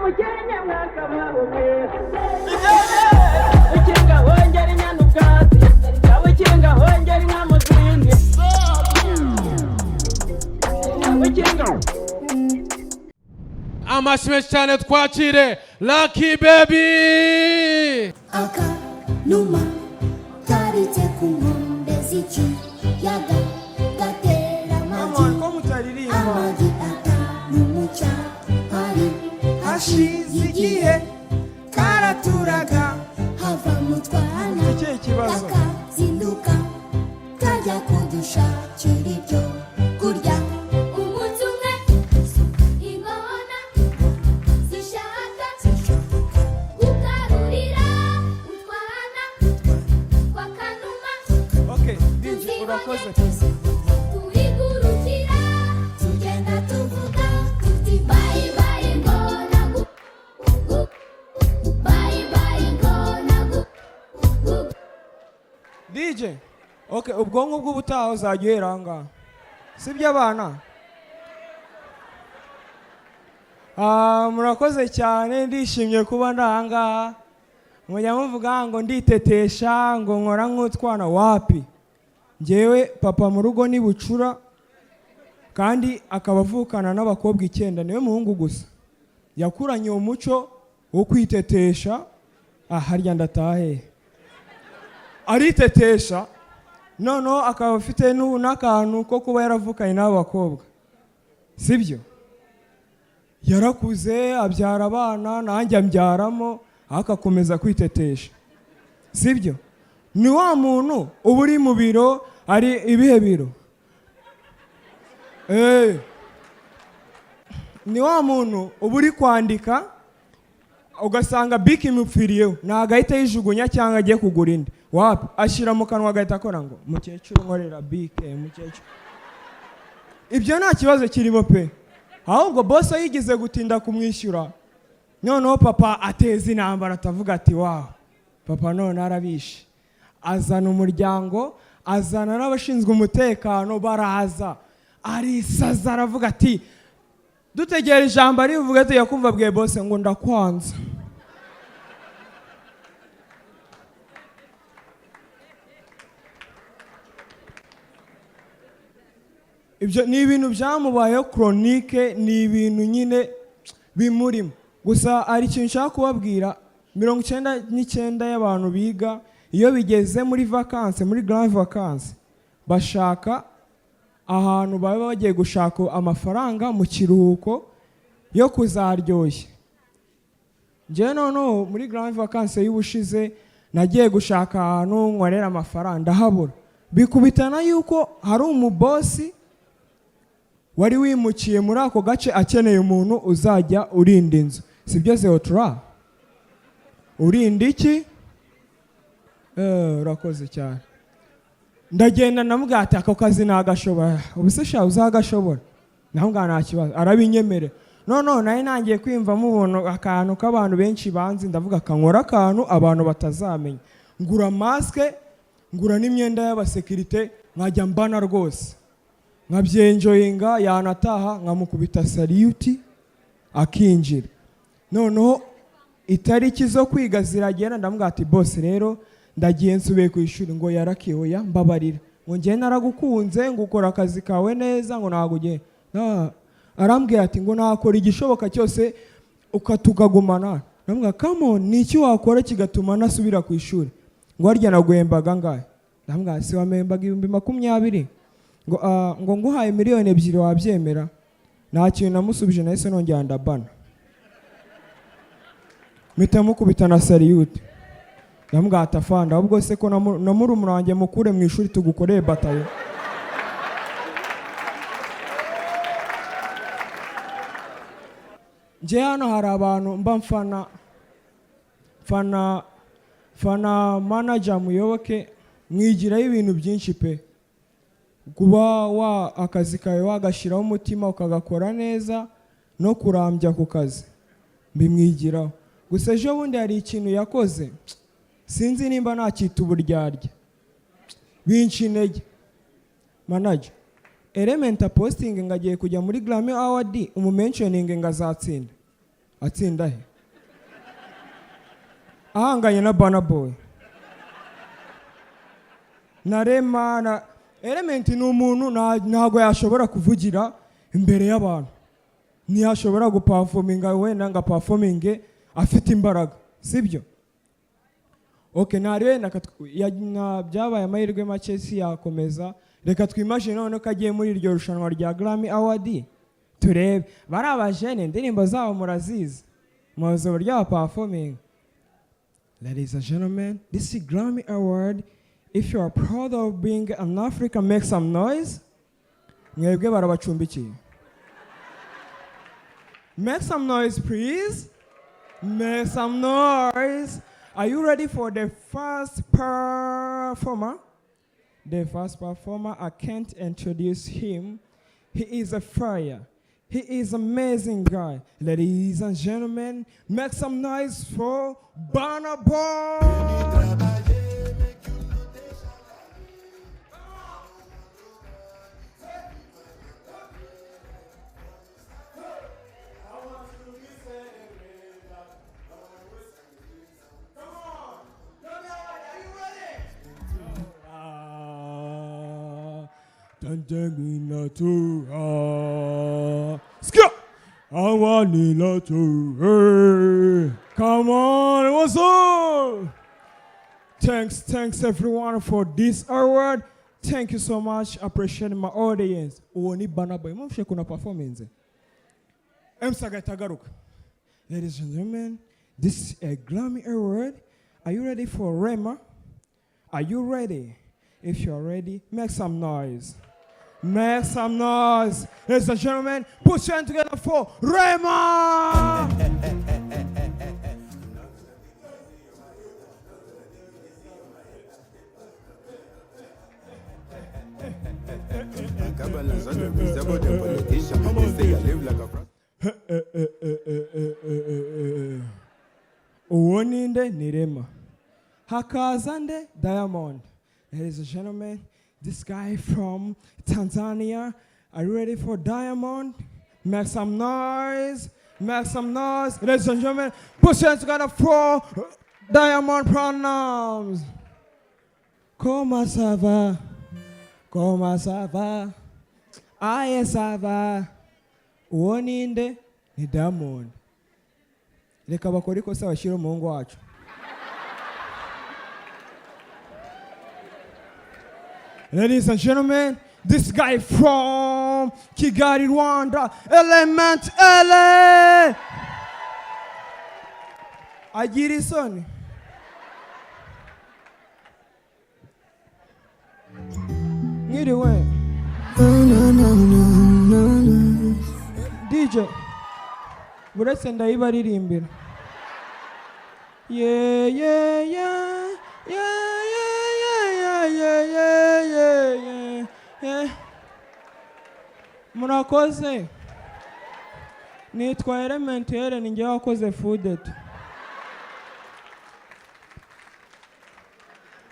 Umukenke mwakabaho mwe. Ukinga hongera inyana ubwatsi, ukinga hongera inka mu zindi, ukinga. Amashyi menshi cyane, twakire Lucky Baby. Akanuma karitse ku nkombe z'ikiyaga gatera amagi. Ko mutaririmba? Amagi atanu mu cyari. Hashize igihe karaturaga. Hava mu twana. Ikihe kibazo? Kakazinduka kajya kudushakira ibyo kurya. Umunsi umwe ingona zishaka gukarurira utwana twa kanuma. Okay, DJ, urakoze. Turigurukira, tugenda tuvuga tuti: "Bye bye ngona, gu gu, bye bye ngona, gu gu." DJ, okay, ubwonko bw'ubutaha uzajya uhera aha ngaha, sibyo abana? Ah, murakoze cyane, ndishimye kuba ndi aha ngaha. Mujya muvuga ngo nditetesha, ngo nkora nk'utwana. Wapi, njyewe papa mu rugo ni bucura, kandi akaba avukana n'abakobwa icyenda, niwe muhungu gusa. Yakuranye uwo muco wo kwitetesha. Ah, harya ndatahe, aritetesha, noneho akaba afite n'akantu ko kuba yaravukanye n'abo bakobwa, sibyo? Yarakuze, abyara abana, nanjye ambyaramo, ariko akomeza kwitetesha, sibyo? Ni wa muntu uba uri mu biro, ari ibihe biro? Ni wa muntu uba uri kwandika, ugasanga biki imupfiriyeho, ntabwo ahita yijugunya cyangwa agiye kugura indi. Wapi, ashyira mu kanwa, agahita akora ngo: "Mukecuru, nkorera bike, mukecuru." Ibyo nta kibazo kirimo pe. Ahubwo boss yigeze gutinda kumwishyura, noneho papa ateza intambara, atavuga ati: "Wawu, papa none arabishe." Azana umuryango, azana n'abashinzwe umutekano, baraza, arisaza, aravuga ati dutegera ijambo arivuga, tujya kumva abwiye boss ngo: "Ndakwanza." Ibyo ni ibintu byamubayeho chronique, ni ibintu nyine bimurimo. Gusa hari ikintu nshaka kubabwira: 99 y'abantu biga, iyo bigeze muri vacances, muri grand vacances, bashaka ahantu baba bagiye gushaka amafaranga mu kiruhuko yo kuzaryoshya. Njyewe noneho muri grand vacances y'ubushize nagiye gushaka ahantu nkorera amafaranga, ndahabura. Bikubitana yuko hari umubosi wari wimukiye muri ako gace, akeneye umuntu uzajya urinda inzu, sibyo? Zeotura, urinda iki? Urakoze cyane. Ndagenda, ndamubwira ati: "Ako kazi nagashobora." "Ubu se sha uzagashobora?" Ndamubwira: "Nta kibazo." Arabinyemerera. Noneho nari nangiye kwiyumvamo ubuntu, akantu k'abantu benshi banzi, ndavuga kankora akantu abantu batazamenya. Ngura masque, ngura n'imyenda y'abasekirite, nkajya mbana rwose nkabyenjoyinga. Yanataha nkamukubita salute akinjira. Noneho itariki zo kwiga ziragera, ndamubwira ati: "Boss, rero ndagiye, nsubiye ku ishuri." Ngo: "Yarakihoya, mbabarira," ngo: "Njye naragukunze," ngo: "ukora akazi kawe neza," ngo: "ntabwo ugiye." Arambwira ati ngo: "Nakora igishoboka cyose ukatukagumana." Ndamubwira: "Come on, ni iki wakora kigatuma nasubira ku ishuri?" Ngo: "Harya naguhembaga angahe?" Ndamubwira: "Si wamembaga 20,000?" Ngo: "Ah," ngo: "nguhaye miliyoni 2 wabyemera?" Nta kintu namusubije, nahise nongera ndabana, mpita mukubita na salute. Ndamubwira ati: "Afande, ahubwo se ko na murumuna wanjye mukure mu ishuri tugukoreye batayo." Njye hano hari abantu mba mfana, mfana manager Muyoboke, mwigiraho ibintu byinshi pe. Kuba wa akazi kawe wagashyiraho umutima, ukagakora neza, no kurambya ku kazi, mbimwigiraho. Gusa ejo bundi hari ikintu yakoze, sinzi nimba nacyita uburyarya, binca intege. Manager Element posting ngo agiye kujya muri Grammy Award, umumentioning ngo azatsinda. Atsinda he ahanganye na Burna Boy na Rema na Element? Ni umuntu ntago yashobora kuvugira imbere y'abantu, ntiyashobora guperforminga wenda ngo aperforminge afite imbaraga, sibyo? Okay, ntari wenda byabaye amahirwe make, si yakomeza. Reka twimagine noneho ko agiye muri iryo rushanwa rya Grammy Award, turebe bari abajene, indirimbo zabo murazizi, muzi uburyo baperforminga. Ladies and gentlemen, this is Grammy Award. If you are proud of being an African, make some noise. Mwebwe barabacumbikiye. Make some noise, please. Make some noise. Are you ready for the first performer? The first performer, I can't introduce him. He is a fire. He is amazing guy. Ladies and gentlemen, make some noise for Burna Boy. Skip! I want to. Come on, what's up? Thanks, thanks everyone for this award. Thank you so much. Appreciate my audience. Uwo ni Burna Boy. Mumfishe kuna performance. MC agahita agaruka. Ladies and gentlemen, this is a Grammy Award. Are you ready for Rema? Are you ready? If you are ready, make some noise. Make some noise. Ladies and gentlemen, put your hand together for Rema! Cabana, such a resemble the politician. They say I live like a fraud. Uwo ninde? Ni Rema. Hakaza nde? Diamond. Ladies and gentlemen, this guy from Tanzania. Are you ready for Diamond? Make some noise. Make some noise. Ladies and gentlemen, put your hands together for Diamond Platnumz. Comment ça va? Comment ça va? Aye, ça va. Uwo ninde? Ni Diamond. Reka bakore ikosa, bashyire umuhungu wacu. Ladies and gentlemen, this guy from Kigali, Rwanda, Element Eleeeh! Agira isoni. Mwiriwe. DJ, buretse ndayibaririmbira. Yeah. Murakoze. Nitwa Element Eleeeh, ni njye wakoze Fudeto.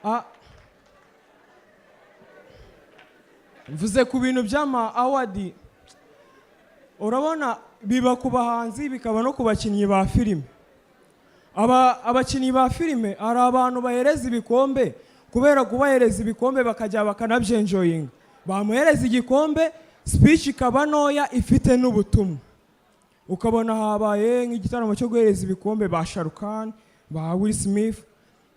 Ah. Mvuze ku bintu by'ama award, urabona biba ku bahanzi, bikaba no ku bakinnyi ba filime. Aba abakinnyi ba filime, hari abantu bahereza ibikombe, kubera kubahereza ibikombe bakajya bakanabyenjoyinga. Bamuhereza igikombe, speech ikaba ntoya ifite n'ubutumwa. Ukabona habaye nk'igitaramo cyo guhereza ibikombe ba Shah Rukh Khan, ba Will Smith,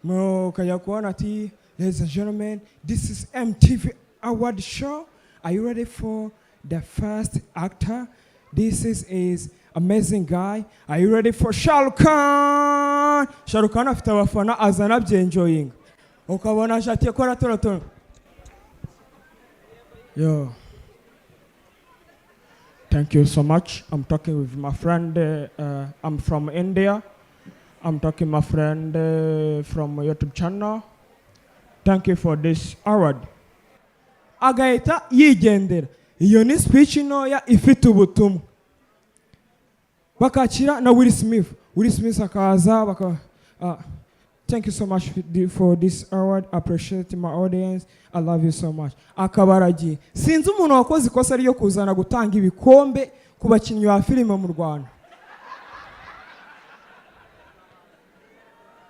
ukajya kubona ati: "Ladies and gentlemen, this is MTV Award Show. Are you ready for the first actor? This is amazing guy. Are you ready for Shah Rukh Khan?" Shah Rukh Khan afite abafana, azana byenjoyinga. Ukabona ashatiye ko aratoratora. Yo. Thank you so much. I'm talking with my friend. I'm from India. I'm talking my friend from YouTube channel. Thank you for this award." Agahita yigendera. Iyo ni speech ntoya ifite ubutumwa. Bakakira na Will Smith. Will Smith akaza baka "Thank you so much for this award. Appreciate my audience. I love you so much." Akaba aragiye. Sinzi umuntu wakoze ikosa ryo kuzana gutanga ibikombe ku bakinnyi ba filime mu Rwanda.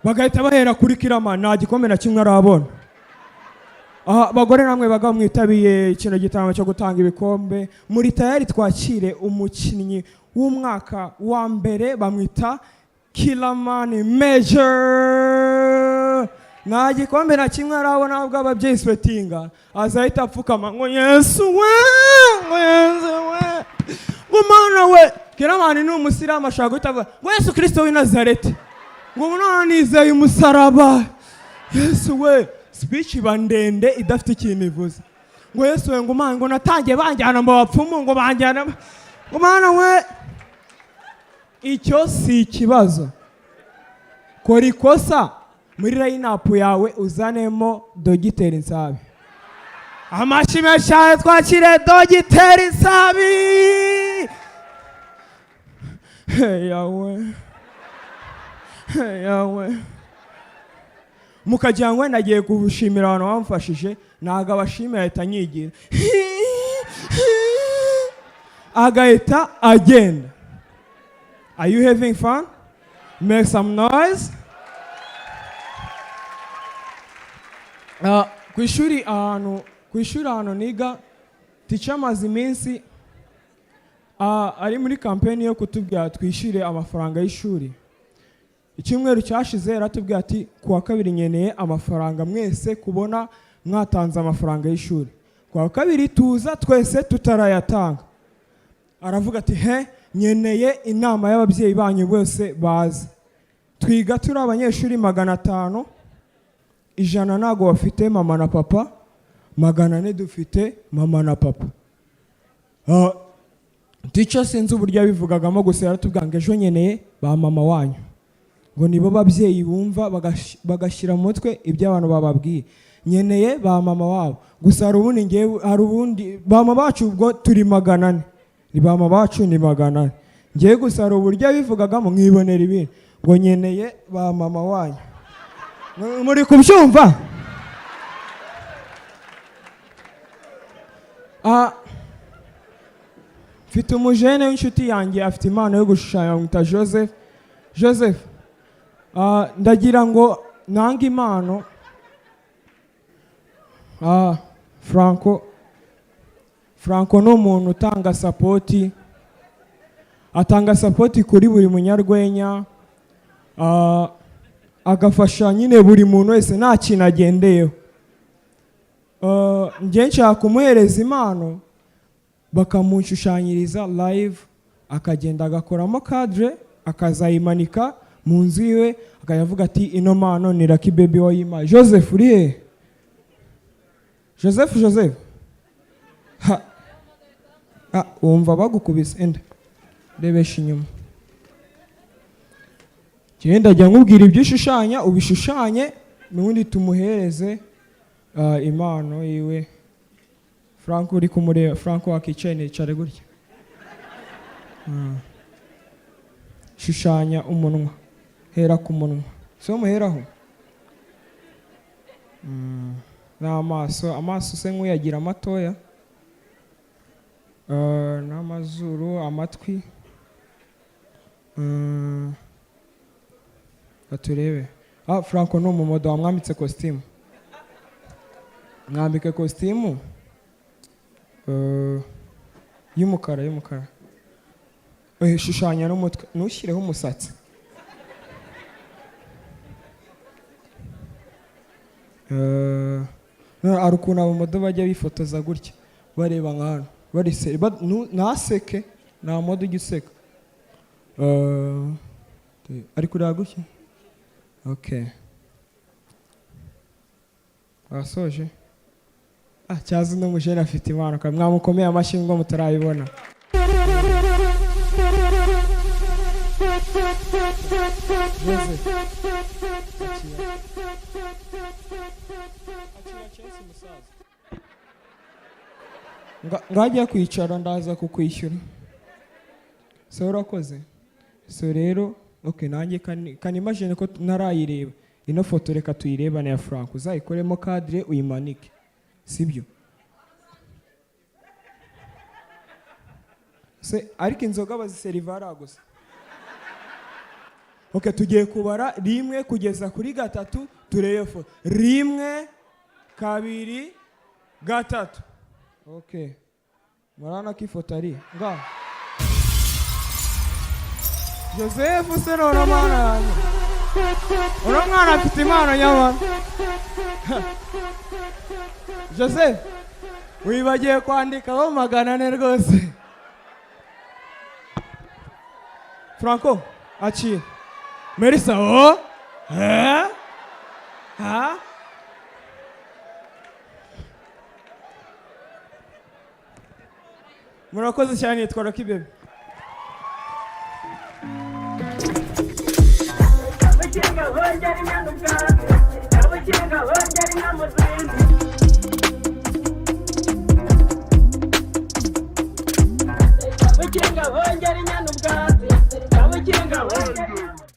Bagahita bahera kuri Killaman, nta gikombe na kimwe arabona. Aha, bagore namwe bagabo mwitabiye kino gitaramo cyo gutanga ibikombe, muri tayari twakire umukinnyi w'umwaka wa mbere, bamwita Killaman Major. Nta gikombe na kimwe arabona. Ubwo ababyeyi swetinga, azahita apfukama ngo: "Yesu we," ngo: "Yesu we," ngo: "Mana we." Killaman ni umusilamu, ashobora guhita avuga ngo: "Yesu Kirisito w'i Nazareti," ngo: "None nizeye umusaraba, Yesu we." Speech iba ndende idafite ikintu ivuze, ngo: "Yesu we," ngo: "Mana," ngo: "Natangiye banjyana mu bapfumu," ngo: "Banjyana," ngo: "Mana we." Icyo si ikibazo. Kora ikosa muri line-up yawe, uzanemo Dogiteri Nsabi. Amashyi menshi cyane, twakire Dogiteri Nsabi. Hey, yawe, hey, yawe, mukagira ngo wenda agiye gushimira abantu bamufashije. Ntabwo abashimira, ahita anyigira, agahita agenda. Are you having fun? Make some noise. Ku ishuri, ahantu ku ishuri, ahantu niga, teacher amaze iminsi ari muri campaign yo kutubwira twishyure amafaranga y'ishuri. Icyumweru cyashize yaratubwiye ati: "Ku wa kabiri nkeneye amafaranga mwese kubona mwatanze amafaranga y'ishuri." Ku wa kabiri tuza twese tutarayatanga. Aravuga ati: "He, nkeneye inama y'ababyeyi banyu bose baze." Twiga turi abanyeshuri 500, 100 ntabwo bafite mama na papa, 400 dufite mama na papa. Teacher sinzi uburyo yabivugagamo, gusa yaratubwira ngo: "Ejo nkeneye ba mama wanyu," ngo nibo babyeyi bumva bagashyira mu mutwe ibyo abantu bababwiye. Nkeneye ba mama wabo gusa. Hari ubundi ngewe, hari ubundi ba mama bacu, ubwo turi 400, ni ba mama bacu ni 400. Ngewe gusa hari uburyo yabivugagamo mwibonera ibindi, ngo: "Nkeneye ba mama wanyu." Muri kubyumva? Mfite umujene w'inshuti yanjye, afite impano yo gushushanya, bamwita Joseph. Joseph, ndagira ngo nange impano. Franco, Franco ni umuntu utanga support, atanga support kuri buri munyarwenya, agafasha nyine buri muntu wese nta kintu agendeyeho. Njye nshaka kumuhereza impano, bakamushushanyiriza live, akagenda agakoramo cadre, akazayimanika mu nzu iwe, akajya avuga ati: "Ino mpano ni Lucky Baby wayimpaye." Joseph, uri he? Joseph, Joseph, ha. Wumva bagukubise enda rebesha inyuma. Genda, jya nkubwira ibyo ushushanya, ubishushanye, n'ubundi tumuhereze impano yiwe. Frank, uri kumureba? Frank, wakicaye, nicare gutya. Shushanya umunwa, hera ku munwa, si wo muheraho. N'amaso, amaso se nk'uyagira matoya. N'amazuru, amatwi. Reka turebe. Franco ni umumodo, wamwambitse kositimu, mwambike kositimu y'umukara, y'umukara. Shushanya n'umutwe, ntushyireho umusatsi. No, hari ukuntu abamodo bajya bifotoza gutya bareba nka hano, barise ntaseke, nta modo ujya useka. Ari kureba gutya. Okay, wasoje. Cyazi uno mujene afite impano kandi mwamukomeye amashyi ngo mutarayibona. Joseph. Akira. Akira Chelsea, musaza. Ngajya kwicara, ndaza kukwishyura. So urakoze. So rero, okay, nanjye kanimagine ko ntarayireba ino foto, reka tuyirebane ya Frank, uzayikoremo cadre uyimanike, sibyo se? Ariko inzoga baziseriva hariya gusa. Okay, tugiye kubara rimwe kugeza kuri gatatu, turebe foto. Rimwe, kabiri, gatatu. Okay, murabona ko ifoto ari ngaho. Joseph se none mwana yanjye, uno mwana afite impano nyamara. Joseph, wibagiwe kwandikaho 400 rwose. Franco akira. Melissa, o eh ha murakoze cyane, yitwa Rocky Baby. Ukinga hongera inyana ubwatsi, ukinga hongera inka mu zindi. Ukinga hongera inyana ubwatsi, ukinga hongera.